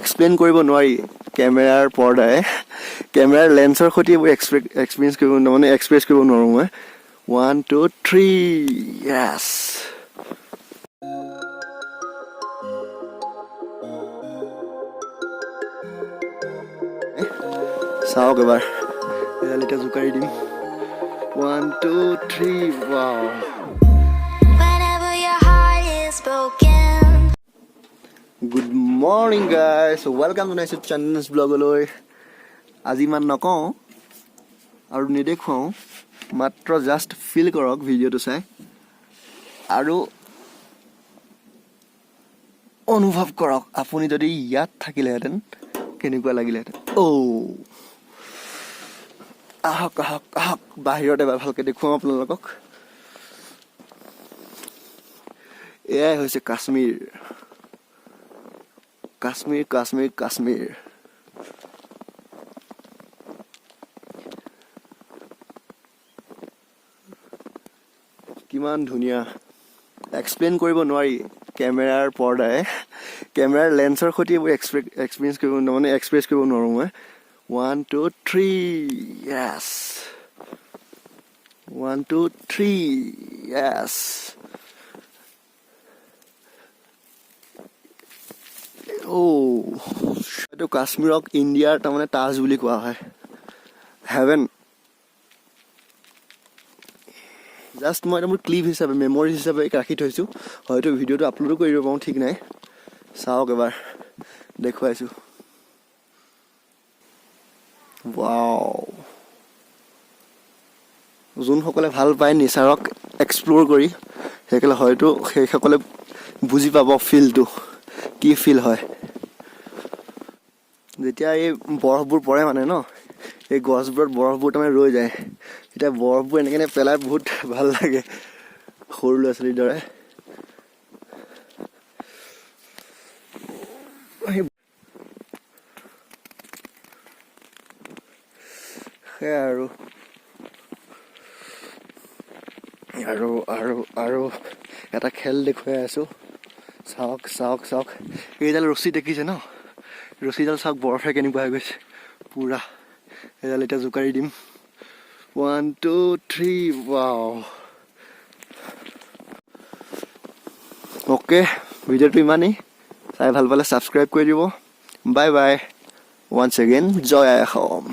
Explain কৰিব নোৱাৰি। কেমেৰাৰ পৰ্দাই, কেমেৰাৰ লেন্সৰ সৈতে এইবোৰ এক্সপিৰিয়েঞ্চ কৰিব, মানে এক্সপ্ৰেছ কৰিব নোৱাৰোঁ মই। 1, 2, 3, য়েছ। চাওক এবাৰ, এডাল এতিয়া জোকাৰি দিম। 1, 2, 3, wow. Whenever your heart is broken. Good morning, guys, welcome জনাইছোঁ চন্দনছ ব্লগলৈ। আজি ইমান নকওঁ আৰু নেদেখুৱাওঁ, মাত্ৰ জাষ্ট ফিল কৰক ভিডিঅ'টো চাই আৰু অনুভৱ কৰক, আপুনি যদি ইয়াত থাকিলেহেঁতেন কেনেকুৱা লাগিলেহেঁতেন। অ' আহক, আহক, আহক, বাহিৰত এবাৰ ভালকৈ দেখুৱাওঁ আপোনালোকক। এয়াই হৈছে কাশ্মীৰ, কাশ্মীৰ, কাশ্মীৰ, কাশ্মীৰ। কিমান ধুনীয়া, এক্সপ্লেইন কৰিব নোৱাৰি। কেমেৰাৰ পৰ্দাই, কেমেৰাৰ লেন্সৰ সৈতে এইবোৰ এক্সপিৰিয়েঞ্চ কৰিব, মানে এক্সপ্ৰেছ কৰিব নোৱাৰোঁ মই। 1, 2, 3, yes. 1, 2, 3, yes. অ' এইটো কাশ্মীৰক ইণ্ডিয়াৰ তাৰমানে তাজ বুলি কোৱা হয়, হেভেন। জাষ্ট মই এটা মোৰ ক্লিপ হিচাপে, মেমৰি হিচাপে ৰাখি থৈছোঁ। হয়তো ভিডিঅ'টো আপলোডো কৰি দিব পাৰোঁ, ঠিক নাই। চাওক এবাৰ, দেখুৱাইছোঁ। ৱাও! যোনসকলে ভাল পায় নেচাৰক এক্সপ্ল'ৰ কৰি, সেইসকলে হয়তো সেইসকলে বুজি পাব ফিলটো কি ফিল হয়। যেতিয়া এই বৰফবোৰ পৰে মানে ন, এই গছবোৰত বৰফবোৰ তাৰমানে ৰৈ যায়, তেতিয়া বৰফবোৰ এনেকৈ এনেকৈ পেলাই বহুত ভাল লাগে সৰু ল'ৰা ছোৱালীৰ দৰে। সেয়াই আৰু আৰু আৰু আৰু এটা খেল দেখুৱাই আছোঁ। চাওক, চাওক, চাওক, এইডাল ৰছী দেখিছে ন? ৰছীডাল চাওক, বৰফে কেনেকুৱা হৈ গৈছে পূৰা। এইডাল এতিয়া জোকাৰি দিম। 1, 2, 3, wow. Okay, ভিডিঅ'টো ইমানেই। চাই ভাল পালে ছাবস্ক্ৰাইব কৰি দিব। Bye bye, once again, Joy I Assam.